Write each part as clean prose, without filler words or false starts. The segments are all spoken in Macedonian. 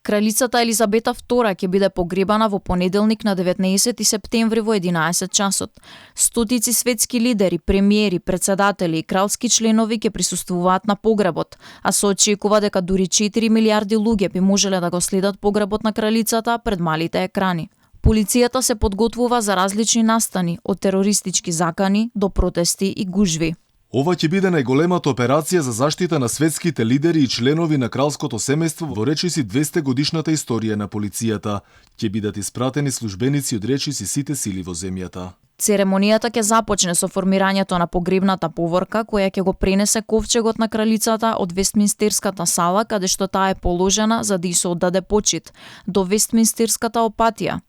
Кралицата Елизабета II ќе биде погребана во понеделник на 19 септември во 11 часот. Стотици светски лидери, премиери, председатели и кралски членови ќе присуствуваат на погребот, а се очекува дека дури 4 милиарди луѓе би можеле да го следат погребот на кралицата пред малите екрани. Полицијата се подготвува за различни настани, од терористички закани до протести и гужви. Ова ќе биде најголемата операција за заштита на светските лидери и членови на кралското семејство во речиси 200 годишната историја на полицијата. Ќе бидат испратени службеници од речиси сите сили во земјата. Церемонијата ќе започне со формирањето на погребната поворка, која ќе го пренесе ковчегот на кралицата од Вестминстерската сала, каде што таа е положена за да ѝ се оддаде почит, до Вестминстерската опатија.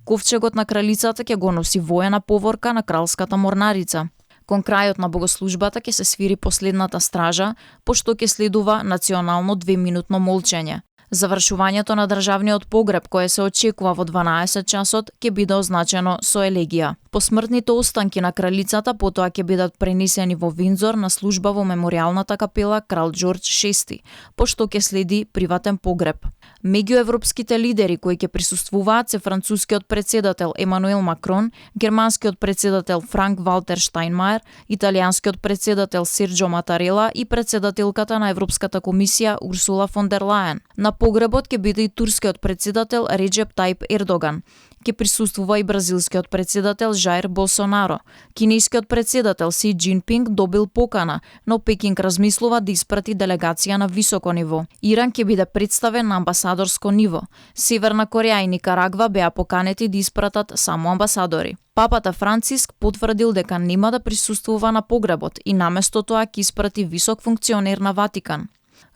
Ковчегот на кралицата ќе го носи воена поворка на кралската морнарица. Кон крајот на богослужбата ќе се свири последната стража, пошто ќе следува национално 2-минутно молчење. Завршувањето на државниот погреб, кое се очекува во 12 часот, ќе биде означено со елегија. Посмртните останки на кралицата потоа ќе бидат пренесени во Виндзор на служба во меморијалната капела Крал Џорџ VI, пошто ќе следи приватен погреб. Меѓу европските лидери кои ќе присуствуваат се францускиот председател Емануел Макрон, германскиот председател Франк Валтер Штајнмајер, италијанскиот председател Серџо Матарела и председателката на Европската комисија Урсула фон дер Лајен. На погребот ќе биде и турскиот председател Реџеп Тајип Ердоган. Ќе присуствува и бразилскиот председател Жаир Болсонаро. Кинескиот председател Си Џинпинг добил покана, но Пекинг размислува да испрати делегација на високо ниво. Иран ќе биде представен на амбасадорско ниво. Северна Кореја и Никарагва беа поканети да испратат само амбасадори. Папата Франциск потврдил дека нема да присуствува на погребот и наместо тоа ќе испрати висок функционер на Ватикан.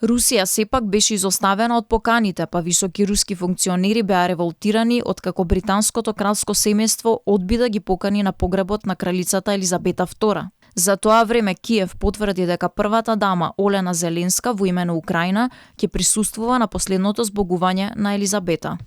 Русија сепак беше изоставена од поканите, па високи руски функционери беа револтирани откако британското кралско семејство одби да ги покани на погребот на кралицата Елизабета II. За тоа време Киев потврди дека првата дама Олена Зеленска во име на Украина ќе присуствува на последното збогување на Елизабета.